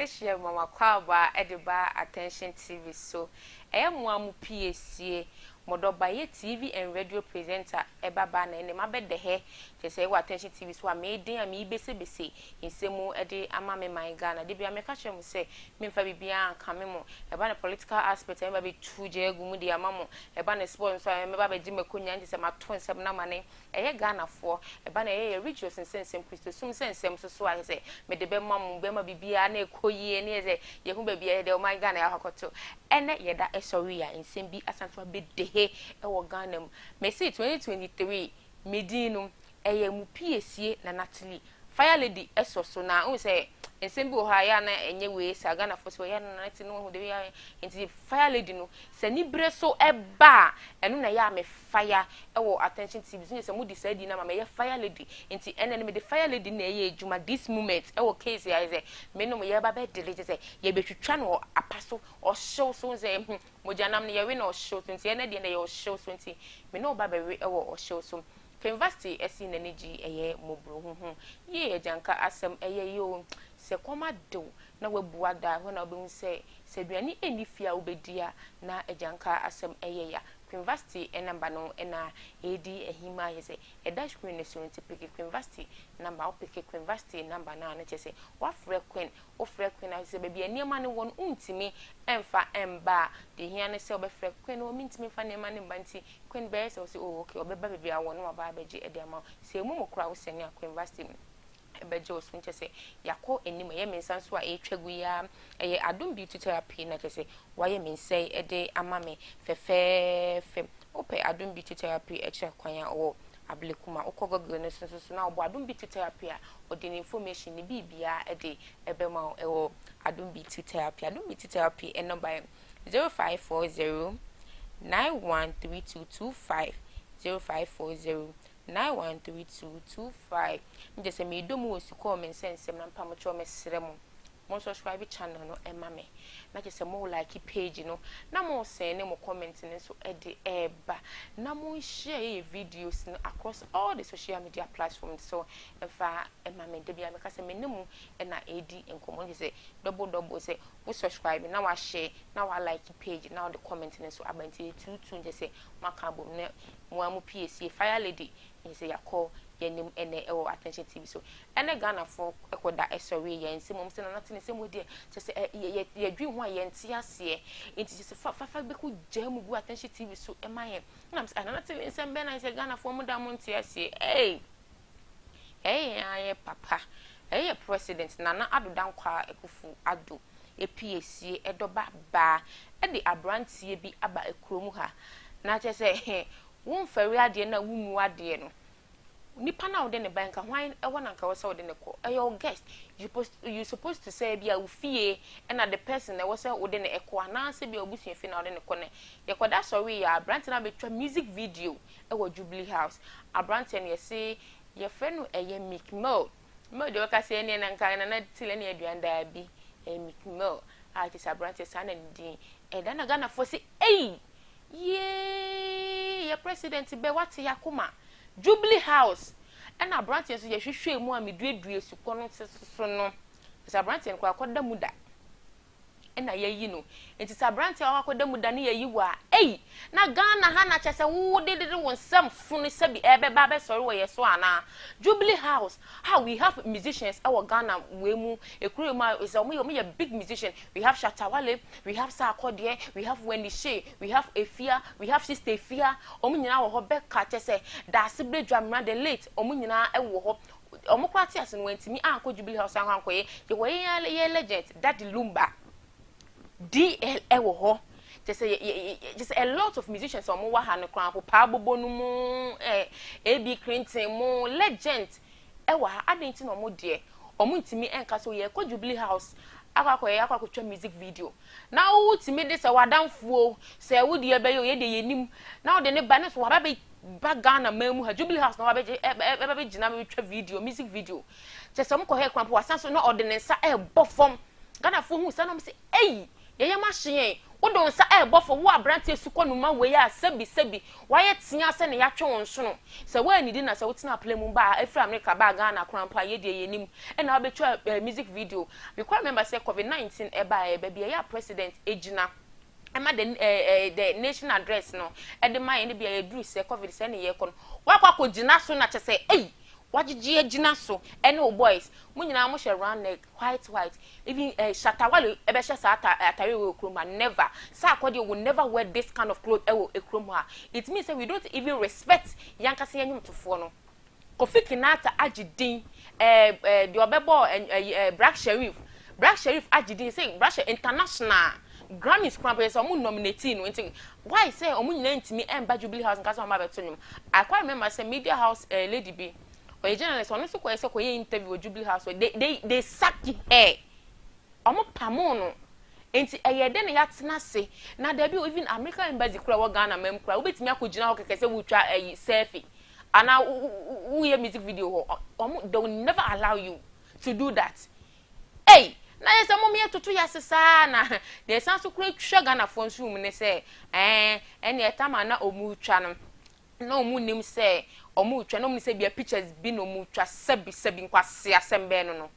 Adehyeɛ ma m'akwaaba de ba Attention TV so. Ɛyɛ mo a mo pie sie, mo dɔ ba yɛ TV and radio presenter ɛba ba na ɛnɛ mabɛdɛ hɛ kyerɛ sɛ ɛwɔ Attention TV so a meden a merebesebese nsɛm mu de ama me man Ghana. Da biara meka kyerɛ mo sɛ memfa biribiara nkame mo. Ɛba no political aspect a mɛba abɛtu gya agu mu de ama mo. Ɛba no sport nso a mɛba abɛgye m'akonwa nti sɛ mato nsɛm no amane. Ɛyɛ Ghanafoɔ, ɛba no ɛyɛ yɛ religious nsɛnsɛm, Kristosom nsɛnsɛm nso so a kyerɛ sɛ mede bɛma mo, bɛma biribiara na ɛkɔ yie ne yɛ sɛ yɛhu baabi a yɛde ɔman Ghana yɛakɔ akɔto. Ɛnɛ yɛda sɔre a nsɛm bi asan so abɛdehe wɔ Ghana mu. Mese 2023 me din no ɛyɛ Mupiesie Nana Tili. Fire Lady sɔ so na wohu sɛ nsɛm bi wɔ hɔ a ɛyɛ a na ɛnyɛ wei saa Ghanafoɔ sɛ ɔyɛ Nana Tili no wahu de wei ayɛ nti Fire Lady no sɛ nibere so ɛba a ɛno na ɛyɛ a me fire wɔ Attention TV so nyɛ sɛ mode saa din no ama me ɛyɛ Fire Lady nti ɛnɛ no mede Fire Lady na ɛyɛ adwuma this moment ɛwɔ case a sɛ me nom yɛba bɛdele kyɛ sɛ yɛbɛtwitwa no wɔ apa so ɔhyew so sɛ mogyanam no yɛwe na ɔhyew so nti ɛnɛ deɛ na ɛyɛ ɔhyew so nti me ne wo ba bɛwe wɔ ɔhyew so. Penvasti si n'ani gye ɛyɛ mmɔborɔhuhu. Yie agyanka asɛm ɛyɛ yie o. Sɛ kɔm ade wo na woabu ada a, ɛhɔ na wobɛhu sɛ, sɛ aduane nni fie a wobɛdi a, na agyanka asɛm ɛyɛ ya. Queenvasti number no na ɛredi ahim a kyerɛ sɛ ɛda screen no so nti peke Queenvasti number. Wo peke Queenvasti number no a na kyerɛ sɛ woafrɛ Queen. Wofrɛ Queen a kyerɛ sɛ baabi a nneɛma no wɔ no wontumi mfa mma a, deɛ ɛhia ne sɛ wobɛfrɛ Queen. Oh mentumi mfa nneɛma no mma nti Queen bɛyɛ sɛ ɔse oh ok ɔbɛba baabi a wɔ no waba abɛgye de ama wo. Sɛ emu mu koraa wo sɛne a Queen Vasti bɛgye wo so nkyɛ sɛ yakɔ anim ɛyɛ me nsa nso a ɛretwa gu yi ara ɛyɛ Adom Beauty Therapy na kyerɛ sɛ wayɛ me nsa yi de ama me fɛfɛɛfɛ. Wopɛ Adom Beauty Therapy kyerɛ kwan a ɔwɔ Ablekuma wokɔ Google no so nso so na wobɔ Adom Beauty Therapy a ɔde ne information ne biribiara de ɛbɛma wo ɛwɔ Adom Beauty Therapy. Adom Beauty Therapy nɔmba yɛ 0540 913225 0540 913225. Megye sɛ meredɔ mu wɔ sukuu me nsɛnsɛm na mpamokyɛw mesrɛ mo mo subscribe channel no ɛma me na kyerɛ sɛ mo like page no na mo send ne mo comment no nso ɛde ɛɛba na mo share yɛ videos no across all the social media platforms so ɛmfa ɛma me. Da bia meka sɛ me ne mo ɛna ɛredi nkɔmmɔ nkyɛ sɛ double double sɛ wo subscribe na wa share na wa like page na wode comment no nso aba nti ɛtuutu nkyɛ sɛ moaka abom na mo a mo piesie Fire Lady nkyɛ sɛ yɛakɔ yɛnim ɛnɛ ɛwɔ Attention TV so. Ɛnɛ Ghanafoɔ ɛkɔda ɛsɔre yɛn nsɛm ɔmo sɛ Nana te ne nsɛm wɔ deɛ kyɛ sɛ yɛdwen ho a yɛnte aseɛ nti kyɛ sɛ fa fa fa bɛkɔ gyaa mu gu Attention TV so ɛma yɛn na sɛ Nana te ne nsɛm bɛn na sɛ Ghanafoɔ mo da mo nte aseɛ. Ɛy ɛyɛ yɛn ayɛ papa ɛyɛ President Nana Addo Dankwa Akufo Addo epiesie ɛdɔba baa ɛde aberanteɛ bi aba ekurom ha na kyɛ sɛ womfɛre adeɛ na womu adeɛ no nipa na wode ne ba nka hwan ɛwɔ na nka wɔ sɛ wode ne kɔ ɛyɛ your guest. You supposed to say bi a wo fie ɛna the person ɛwɔ sɛ wode ne ɛkɔ anaasɛ bi a obusua fie na wode ne kɔ. Ne yɛkɔda sɔre yɛ aberante na abɛtwa music video ɛwɔ Jubilee House. Aberante no yɛse yɛfrɛ no ɛyɛ Meek Mill. Mill deɛ wɔka sɛ ɛne na nka Nana Tile ne aduane daabi, ɛyɛ Meek Mill a kyerɛ sɛ aberante saa na ne din ɛda na Ghanafoɔ sɛ ɛyi yee yɛ president bɛ wate yakoma Jubilee House ɛna aberanteɛ nso yɛhwehwɛ mu a meduadua sukɔ no soso no sɛ aberanteɛ no koraa akɔda mu da ɛna yɛyi no nti sɛ aberanteɛ a wakɔda mu da ne yɛyi wɔ a ɛyi na Ghana ha na kyɛ sɛ wode de wo nsɛm funu sɛbi ɛbɛba abɛsɔre wɔ yɛ so anaa. Jubilee House how we have musicians ɛwɔ Ghana wei mu ekuro mu a sɛ ɔmo yɛ big musician. We have Shatta Wale, we have Sarkodie, we have Wendy Shay, we have Efia, we have Sister Efia. Ɔmo nyinaa wɔ hɔ bɛka kyɛ sɛ Daase Bredwamena the late ɔmo nyinaa ɛwɔ hɔ. Ɔmo koraa te ase no wɔntumi ankɔ Jubilee House ankɔ ankɔyɛ. Yɛwɔ yɛn yɛ legend Daddy Lumba, DL ɛwɔ hɔ kyɛ sɛ yɛ kyɛ sɛ a lot of musicians a wɔn wɔ ha no koraa po paa bobo no mu AB Clinton mu legend ɛwɔ ha. Adan ti na wɔn deɛ wɔn ntumi ɛnka so yɛkɔ Jubilee House akɔ akɔyɛ akɔ akɔtwa music video na wotumi de sɛ wadanfoɔ sɛ wodi ɛbɛyɛ o yɛ de yɛ nim na wɔde ne ba ne so waba bɛ ba Ghana man mu ha Jubilee House na waba bɛ ɛbɛ bɛ gyina bɛ twa video music video kyɛ sɛ wɔn kɔ hɛ kwan po wasan so na ɔde ne nsa ɛɛbɔ fam. Ghanafoɔ hu sɛ na wɔn sɛ ɛyi yɛyɛ ma ahye yɛn. Wode wo nsa ɛrebɔ fam, wo aberanteɛ sukɔ numa wei a, sɛbi sɛbi, wayɛ tea sɛ ne yɛatwe wo nsono. Sɛ woannidi na sɛ wotena plane mu ba a, ɛfiri America baa Ghana koraa mpo a, yɛ deɛ yɛnim. Ɛna wabɛtwa music video. Me quite remember sɛ COVID-19 ɛbaeɛ, baabi a ɛyɛ a president gyina ɛma the nation address no ɛde ma yɛn no bi a yɛduru sɛ COVID sɛ ne yɛkɔ no, wakɔ akɔgyina so na kyɛ sɛ, ei, wagyegye agyina so ɛne wo boys. Mo nyinaa mohyɛ round neck, white white. Even Shatta Wale ɛbɛhyɛ saa atare wɔ kurom ha, never. Saa akɔdeɛ will never wear this kind of cloth ɛwɔ kurom ha. It means that we don't even respect yankasa yɛn nnwomtofoɔ no. Kofi Kinata agye din, ɛɛ ɛɛ deɛ ɔbɛbɔ ɛɛ ɛɛ Black Sherif, Black Sherif agye din sɛ Black Sherif international Grammys kora pɛ sɛ ɔmo nominate no. Nti why sɛ ɔmo nyinaa ntumi ɛmba Jubilee House nkasa ɔmo abɛto nnwom? I quite remember sɛ media house lady bi, ɔyɛ journalist, ɔno nso kɔyɛ sɛ kɔyɛ interview wɔ Jubilee House. They sacked her, ɔmo pamo no. Nti ɛyɛ dɛ na yɛatena ase na dabi, even American Embassy kora wɔ Ghana mam kora, wobɛtumi akɔgyina hɔ kɛkɛ sɛ wotwa ɛyi selfie anaa woyɛ music video hɔ? Ɔmo, they will never allow you to do that. Ei, na yɛ sɛ mo yɛ toto yɛ ase saa. Na deɛ ɛsan so kora twa Ghanafoɔ nso mu ne sɛ ɛne ɛtam a na ɔmo twa no, na ɔmo nim sɛ ɔmo twa, na ɔmo nim sɛ bia pictures bi na ɔmo twa. Sɛbi sɛbi, nkwasi asɛm bɛɛ no,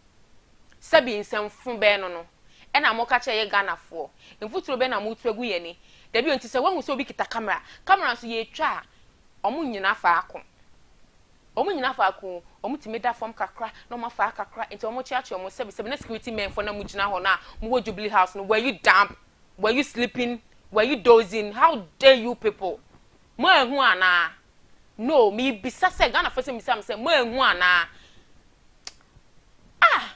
sɛbi nsɛmfo bɛɛ no ɛna mo ka kyerɛ yɛ Ghanafoɔ mfuturo bɛɛ na mo tu agu yɛn ni. Dabi, nti sɛ wɔn sɛ obi kita camera nso yɛtwa a, ɔmo nyinaa faako, ɔmo nyinaa faako, ɔmo tumi da fam kakra na ɔmo afa kakra. Nti ɔmo kyeakyea ɔmo sɛbi sɛbi. Na security men fo na mo gyina hɔ na mo wɔ Jubilee House no, were you dumb? Were you sleeping? Were you dozing? How dare you people? Mo ehu anaa? No, mi bisa sɛ Ghana fo sɛ mi bisa mi sɛ mo ehu anaa? Ah,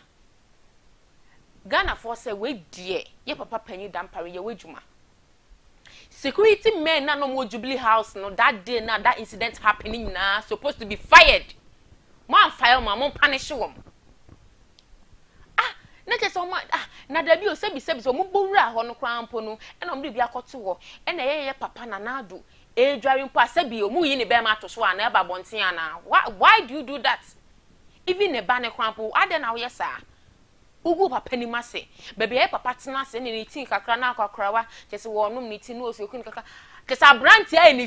Ghana fo sɛ wei deɛ, yɛ papa panyin Dampare yɛ wɔ adwuma. Security men na no mo Jubilee House no that day na that incident happen nyinaa supposed to be fired. Mo an fire mo a, mo punish wɔn. Ah, na kyerɛ sɛ ɔmo, ah, na dabi o, sɛbi sɛbi, sɛ ɔmo bɔ wura hɔ no koraa mpo no, ɛna ɔmo de bi akɔto hɔ, ɛna ɛyɛ yɛ papa Nana Addo edware mpo a, sɛbi, ɔmo yi ne bɛrima ato so a na ɛba abɔnten ana? Why do you do that? Even ne ba ne koraa mpo, adan na ɔyɛ saa ugu papa nim ase. Baabi a yɛ papa tena ase ne tii kakra na akɔ akorawa kyɛ sɛ wɔnom ne ti na osi okun kakra kyɛ sɛ aberanteɛ ayɛ ne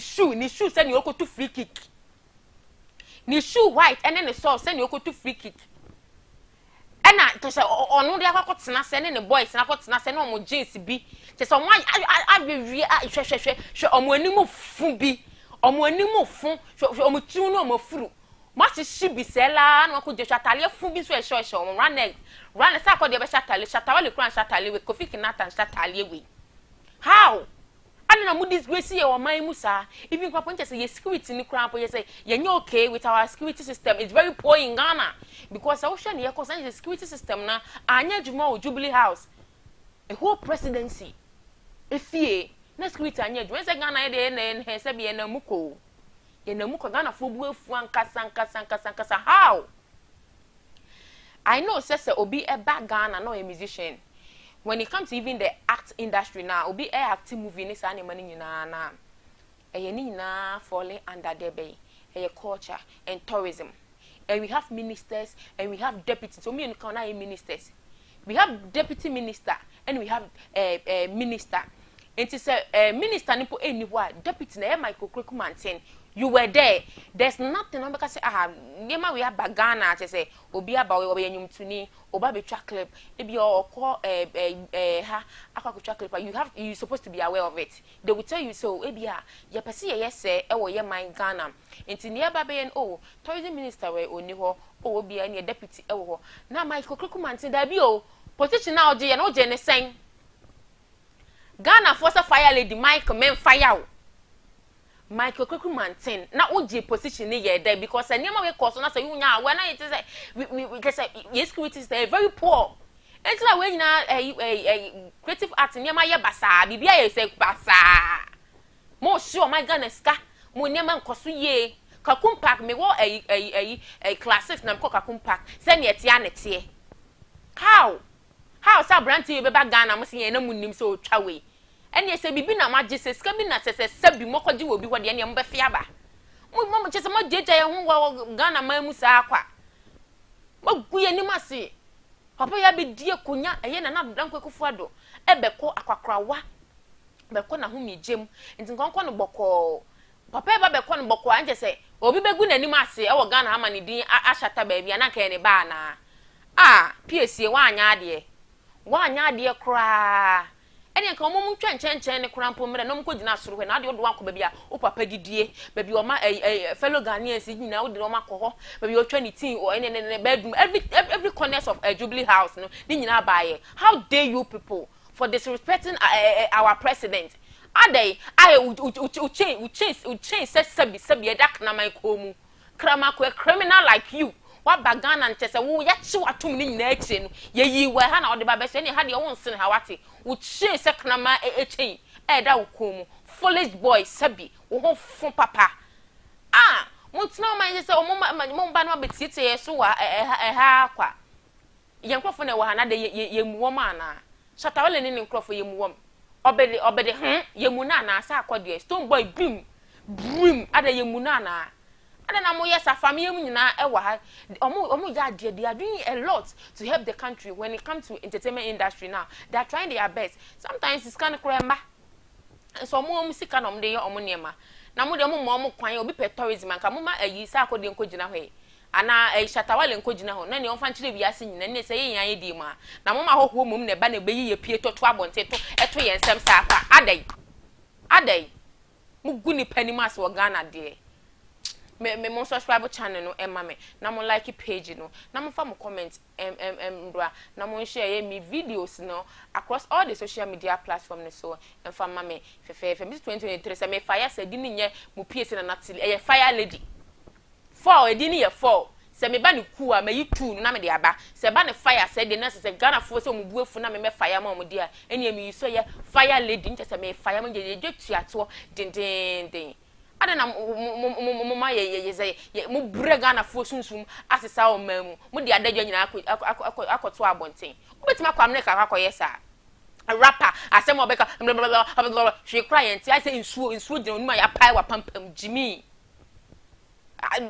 shoe sɛnea ɔkɔtu free kick, ne shoe white ɛne ne socks sɛnea ɔkɔtu free kick, ɛna kyɛ sɛ ɔno de akɔ akɔtena ase ne ne boys na akɔtena ase ne ɔmo jeans bi kyɛ sɛ ɔmo awewie. Hwɛ, hwɛ, hwɛ, hwɛ ɔmo anim fu bi, ɔmo anim fu. Hwɛ, hwɛ ɔmo tiw ne ɔmo afuru mo ahyehye bi sɛ laa na wakɔ gye. Hwɛ ataadeɛ fu bi nso ɛhyɛ ɛhyɛ ɔmo round neck, round neck sɛ akɔ deɛ bɛhyɛ ataale. Shatta Wale kura nhyɛ ataale wei, Kofi Kinata nhyɛ ataale wei. How adi na mo disgrace yɛ ɔman mu saa? Even papa nkyɛn sɛ yɛ security ni koraa mpo, yɛ sɛ yɛnyɛ okay with our security system. It's very poor in Ghana because sɛ wohwɛ ne yɛ kɔ sɛ security system na anyɛ adwuma wɔ Jubilee House, a whole presidency efie, na security anyɛ adwuma sɛ Ghana yɛ deɛ yɛ na yɛ sɛ bi yɛ na mu kɔ yɛ na mu kɔ. Ghanafoɔ bu efu ankasa ankasa ankasa ankasa. How I know sɛ obi ɛba Ghana na ɔyɛ musician, when it comes to even the art industry na obi ɛ act movie ne saa nneɛma no nyinaa na ɛyɛ ne nyinaa falling under there bɛyi ɛyɛ culture and tourism, and we have ministers and we have deputies. So me and kan na ministers, we have deputy minister and we have minister. Nti sɛ minister nipo ɛnni hɔ a, deputy na ɛyɛ Michael Okraku Mantey. You were there, there's nothing wɔn bɛka sɛ, ah, nneɛma wei aba Ghana kyɛ sɛ obi aba, ɔyɛ nnwomtoni, ɔba abɛtwa clip, ebi ɔkɔ ɛɛ ɛɛ ɛɛ ha akɔ akɔtwa clip a, you supposed to be aware of it. They will tell you so ebi a yɛpɛ sɛ yɛyɛ sɛ ɛwɔ yɛ man Ghana. Nti nea ɛba bɛyɛ no, oh, tourism minister wɔ ɔni hɔ, oh, obi a ɛne deputy ɛwɔ hɔ na Michael Okraku Mantey dabi o, position a ɔgye yɛ no, ɔgye ne sɛn? Ghana foɔ sɛ fire lady Michael men fire o, Michael Okraku Mantey, na wogye position ne yɛ dɛ because nneɛma wei kɔ so na sɛ wonya awɛ na yɛ te sɛ we kyɛ sɛ yɛ security system yɛ very poor. Nti na wei nyinaa ɛyi ɛyi ɛyi creative art nneɛma yɛ basaa, biribi ayɛ sɛ basaa. Mo hye ɔman Ghana sika, mo nneɛma nkɔ so yie. Kakum Park, me wɔ ɛyi ɛyi ɛyi ɛyi class six na mekɔ Kakum Park, sɛnea ɛteɛ a na ɛteɛ. How sɛ aberanteɛ yi bɛba Ghana, mo sɛ yɛn na mo nim sɛ otwa wei, ɛnneɛ sɛ biribi na mo agye sɛ sika bi na sɛ sɛbi mɔkɔgye wɔ obi hɔ deɛ, ɛnneɛ mo bɛfe aba. Mo kyɛ sɛ mo agyagya yɛn ho wɔ Ghana man mu saa kwa, mo agu yɛn anim ase. Papa yi abɛdi akonnwa, ɛyɛ Nana Addo Dankwa Akufo Addo. Ɛbɛkɔ akwakorawa bɛkɔ n'ahomegye mu, nti nka ɔnkɔ no bɔkɔɔ. Papa yi ba bɛkɔ no bɔkɔɔ a, nkyɛ sɛ obi bɛgu n'anim ase wɔ Ghana ha ma ne din ahyata baabi a, na anka ɛyɛ ne ba anaa? Ah, Piesie, woanyɛ adeɛ. Woanyɛ adeɛ koraa. Ɛneɛ nka wɔn ntwa nkyɛnkyɛn no koraa mpo mmerɛ na wɔn nkɔgyina soro hɔ. Na adeɛ wode wɔn akɔ baabi a wo papa didie, baabi a ɔma ɛyi ɛyi fellow Ghanaians nyinaa wode wɔn akɔ hɔ, baabi a ɔtwa ne tea, ɛne ne ne bedroom, every corners of Jubilee House no, ne nyinaa baayɛ. How dare you people for disrespecting our president? Adɛn ayɛ wo chain, wo chain, wo chain sɛ sɛbi sɛbi ɛda kraman kɔn mu? Kraman kɔ, a criminal like you waba Ghana, nkyɛ sɛ wo yɛkye watom ne nyinaa akyire no, yɛyii wɔ ɛha na wɔde ba bɛhyɛ ɛne ha deɛ, wo nsene ha wate. Wo chain sɛ kraman chain ɛda wo kɔn mu. Foolish boy, sɛbi wo ho fo papa a montena ɔman yɛ sɛ ɔmo mo ba no abɛtietie yɛ so wɔ ɛha ɛha akwa. Yɛn nkurɔfoɔ na ɛwɔ ha na de yɛ yɛ mu wɔn anaa? Shatta Wale ne ne nkurɔfoɔ, yɛ mu wɔm. Ɔbɛde ɔbɛde ho yɛ mu no anaa? Sɛ akɔdeɛ Stonebwoy brim brim ada, yɛ mu no anaa? Ada na mo yɛ sa fam yɛ mu nyinaa ɛwɔ ha. Ɔmo yɛ adeɛ, they are doing a lot to help the country when it comes to entertainment industry. Now they are trying their best. Sometimes sika no koraa mba nso, ɔmo sika na ɔmo de yɛ ɔmo nneɛma, na mo deɛ, ɔmo ma ɔmo kwan. Obi pɛ tourism, anka mo ma ayi sɛ akɔdeɛ nkɔ gyina hɔ yi anaa ɛyi Shatta Wale nkɔ gyina hɔ na nea ɔmfa nkyerɛ wiase nyinaa ne sɛ yɛn nyinaa yɛ die mu a, na mo ma ahɔhoɔ mom na ɛba na ɛbɛyi yɛ pie tɔto abɔnten to ɛto yɛn nsɛm saa akɔ. Adɛn, adɛn mo gu nipa anim ase wɔ Ghana deɛ? Me mo subscribe channel no ɛma me, na mo like page no, na mo fa mo comment ɛm ɛm ɛm mbra, na mo share yɛ me videos no across all the social media platform no so ɛmfa ma me fɛfɛɛfɛ. Mi 2023 sɛ me fire sɛ di ne nyɛ mo pie sɛ Nana Tili ɛyɛ fire lady four, edi ne yɛ four. Sɛ meba ne ku a, mayi two no na mede aba. Sɛ ba ne fire sɛ deɛ na sɛ Ghanafoɔ sɛ ɔmo bu afu na memɛ fire ma ɔmo deɛ a, ɛnea meyi so yɛ fire lady. Nkyɛ sɛ me fire mo yɛ yɛdwa tuatoɔ dendenden ada na mo ma yɛ yɛ sɛ yɛ mo brɛ Ghanafoɔ sunsum asesa ɔman mu. Mo de adagya nyinaa akɔ akɔ akɔ akɔto abɔnten. Wobɛtumi akɔ Amerika akɔyɛ saa rapper asɛm a ɔbɛka blablabla hwee kora yɛn ti ayɛ sɛ nsuo nsuo gyina onim a yɛapae wɔ apampam. Gyimi,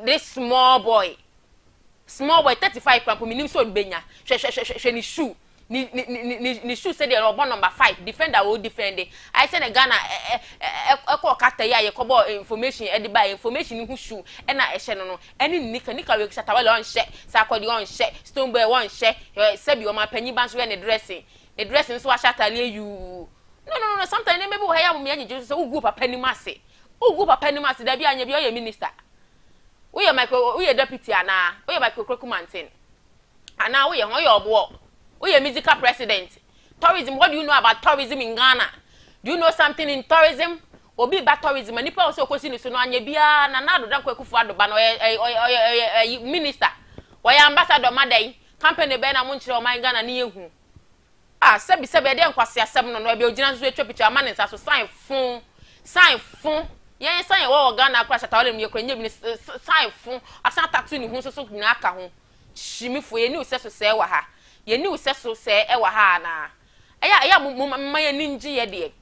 this small boy, small boy, 35 kora mpo minim sɛ ɔde bɛnya. Hwɛ, hwɛ, hwɛ, hwɛ ne shoe, ne shoe, sɛdeɛ ɔbɔ number 5 defender a ɔdefend ayɛ sɛ ne Ghana ɛ ɛ ɛkɔ kata yi a yɛkɔbɔ information ɛde ba information ho shoe ɛna ɛhyɛ no ɛne ne nika nika wei. Shatta Wale ɔnhyɛ, Sarkodie ɔnhyɛ, Stonebwoy ɔnhyɛ. Sɛbi, ɔmo apanyin ba nso yɛ ne dressing, ne dressing nso ahyɛ ataadeɛ yuu. No, no, no, sometimes nneɛma bi wɔ ha yɛ a mo yɛ gyegye so sɛ wogu papa anim ase, wogu papa anim ase. Dabi, anya bi ɔyɛ minister, woyɛ micro, woyɛ deputy anaa woyɛ micro kroku manten anaa woyɛ ho, woyɛ ɔboɔ, woyɛ musical president. Tourism, what do you know about tourism in Ghana? Do you know something in tourism? Obi ba tourism, nipa wɔ sɛ okosi ne so no anya biara. Nana Addo Dankwa Akufo Addo ba no, ɔyɛ ɔyɛ ɔyɛ ɔyɛ ɛyi minister, wɔyɛ ambassador ma dɛn company bɛn na mo nkyerɛ ɔman Ghana ne yɛ hu a? Sɛbi sɛbi, ɛdeɛ nkwasi asɛm no ɛbi ogyina nso atwa picture ama ne nsa so sign fon, sign fon. Yɛn sign ɛwɔ wɔ Ghana akora Shatta Wale mu yɛ kora nye bi ne sign fon asan tattoo ne ho nso so nyinaa ka ho. Hyimifo, yɛn ni sɛ so sɛ wɔ ha, yɛn ni sɛ so sɛ ɛwɔ ha anaa? Ɛyɛ mo mo ma yɛn ni ngye yɛ deɛ.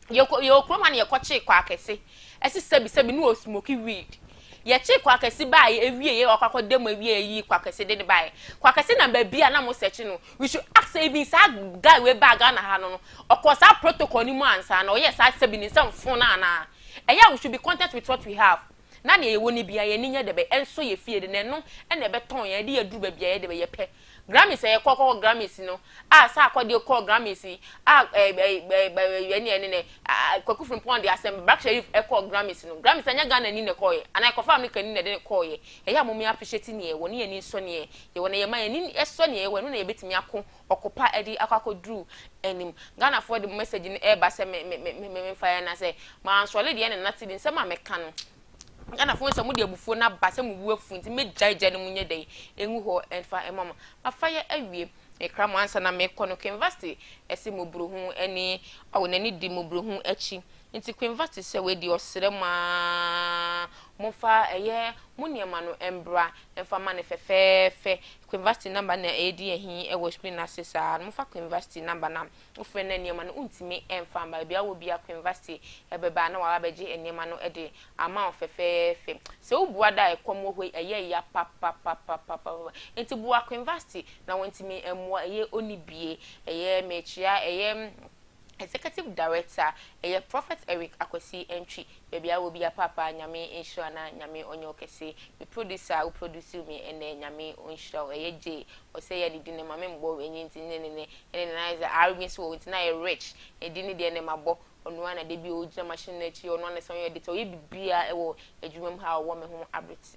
Yɛkɔ yɛwɔ kurom ha na yɛkɔkye kɔ akɛse ɛsi sɛbi sɛbi ne wɔ smoky weed. Yɛkye kɔ akɛse baayɛ ewie, yɛ wakɔ akɔ dɛm ewie, eyi kɔ akɛse de ne baayɛ kɔ akɛse na baabi a na mo sɛkyi no. We should ask say even saa guy wei baa Ghana ha no, ɔkɔ saa protocol ni mu ansa na ɔyɛ saa sɛbi ne nsɛm fon na anaa? Ɛyɛ a, we should be content with what we have na nea yɛwɔ no bia yɛn ani nyɛ dɛbɛ ɛnso yɛ fie de na ɛno ɛna ɛbɛtɔn yɛn ɛde yɛ duru baabi a yɛ dɛbɛ yɛpɛ. Grammys a yɛkɔ kɔ Grammys no a, sɛ akɔdeɛ kɔɔ Grammys yi a, ɛɛ ɛɛ ɛɛ ɛne ɛne ne Kwaku Frimpong de asɛm Black Sherif ɛkɔɔ Grammys no. Grammys ɛnyɛ Ghana ni na ɛkɔɔyɛ anaa ɛkɔfa America ni na ɛde ne kɔɔyɛ. Ɛyɛ a mo appreciate neɛ ɛwɔ ne yɛn ani nsɔ neɛ yɛwɔ na yɛma yɛn ani ɛsɔ neɛ yɛwɔ. Ɛno na yɛbɛtumi ako ɔkopa ɛde akɔ akɔduru anim. Ghanafoɔ de message no ɛɛba sɛ me me me me me fa yɛn na sɛ maa nsɔle deɛ ne nate de nsɛm a mɛka no. Ghanafoɔ sɛ mo de abufuo no aba sɛ mo bu afu nti mɛgyae gya no mu nyɛ dɛ ɛngu hɔ ɛmfa ɛma mo mafa yɛ awie. Mekra mo ansa na mekɔ no. King Vasti ɛsɛ mmɔborɔhu ɛne ɔwɔ n'ani di mmɔborɔhu akyi. Nti Queen Vasti sɛ wei deɛ ɔsrɛ mo aa momfa ɛyɛ mo nneɛma no mbra mfa ma no fɛfɛɛfɛ. Queen Vasti number na ɛredi ahi wɔ screen no ase saa no. Momfa Queen Vasti number no a wofrɛ no nneɛma no wontumi mfa mba. Baabi a wowɔ biara Queen Vasti bɛba na waba abɛgye nneɛma no de ama wo fɛfɛɛfɛ. Sɛ wobua da a ɛkɔm wɔ hɔ yi ɛyɛ ya papapapapapa. Nti boa Queen Vasti na wantumi mmoa ɛyɛ onibie, ɛyɛ mekyea, ɛyɛ Executive Director, ɛyɛ Prophet Eric Akwasi Antwi, baabi a wɔ bia paapa Nyame nhyira na Nyame ɔnyɛ wo kɛse, me producer a wo produce me ɛnɛ Nyame ɔnhyira wo, ɛyɛ Jay, ɔsɛ yɛ ne din no ma me mbɔ ɛnyɛ nti ne ne ne ɛne ne na ayɛ sɛ R bi nso wɔ hɔ nti na ayɛ Rich, ne din ne deɛ ne mabɔ, ɔno ara na da bi ɔgyina machine no akyi, ɔno ara na sɛ ɔyɛ editor, ɔyɛ biribiara ɛwɔ adwuma mu ha, ɔwɔ me ho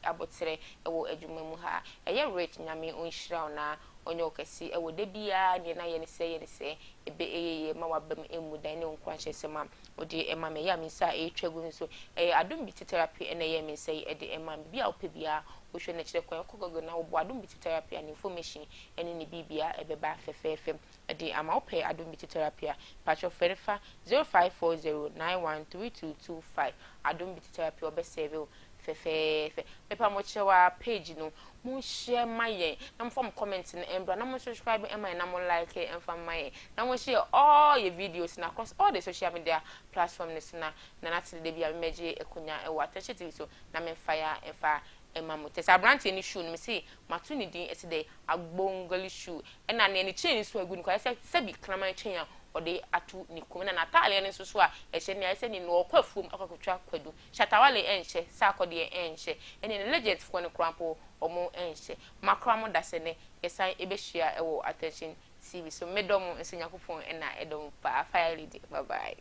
aboterɛ ɛwɔ adwuma mu ha, ɛyɛ Rich Nyame ɔnhyira wo na ɔnyɛ wo kɛse ɛwɔ da biara deɛ na yɛ ne sɛ yɛ ne sɛ ɛbɛ ɛyɛ yie ma w'aba mu ɛmmu dan ne wo nkuranhyɛ nsɛm a wode ɛma me ɛyɛ a me nsa a ɛretwa gu nso ɛyɛ Adom Beauty Therapy ɛna ɛyɛ me nsa yi ɛde ɛma me biribi a wopɛ biara wohwɛ no kyerɛ kwan wokɔ Google na wobɔ Adom Beauty Therapy a ne information ɛne ne biribiara ɛbɛba fɛfɛɛfɛ ɛde ama wopɛ Adom Beauty Therapy a patrɔ frɛ no fa 0540 913225 Adom Beauty Therapy ɔbɛ serve wo fɛfɛɛfɛ. Mepa mo kyɛw aa page no mo share ma yɛn na mo fa mo comment no mbra na mo subscribe ma yɛn na mo like mfa mma yɛn na mo share all yɛ videos no across all the social media platform no so na Nana Tele da bi a me mɛgye akonya wɔ Atɛkyɛ TV so na me mfa ya mfa mma mo. Kyɛsɛ abranteɛ no shoe no me se mato ne din ɛse dɛ Agbongali shoe ɛna nea ne chain nso agu no koraa ayɛ sɛ sɛbi kraman chain a ɔde ato ne kɔn mu ɛna n'ataadeɛ no nso so a ɛhyɛ no ayɛ sɛ ne no ɔkɔ afuom akɔ akɔtwa kwadu. Shatta Wale ɛnhyɛ, Sarko deɛ ɛnhyɛ, ɛne ne Legends foɔ no koraa mpo ɔmo ɛnhyɛ. Makora mo dasɛ nɛ yɛsan ɛbɛhyia ɛwɔ Attention TV so. Medɔ mo nso Nyankopɔn na ɛdɔ mo paa. Fire Lady bye bye.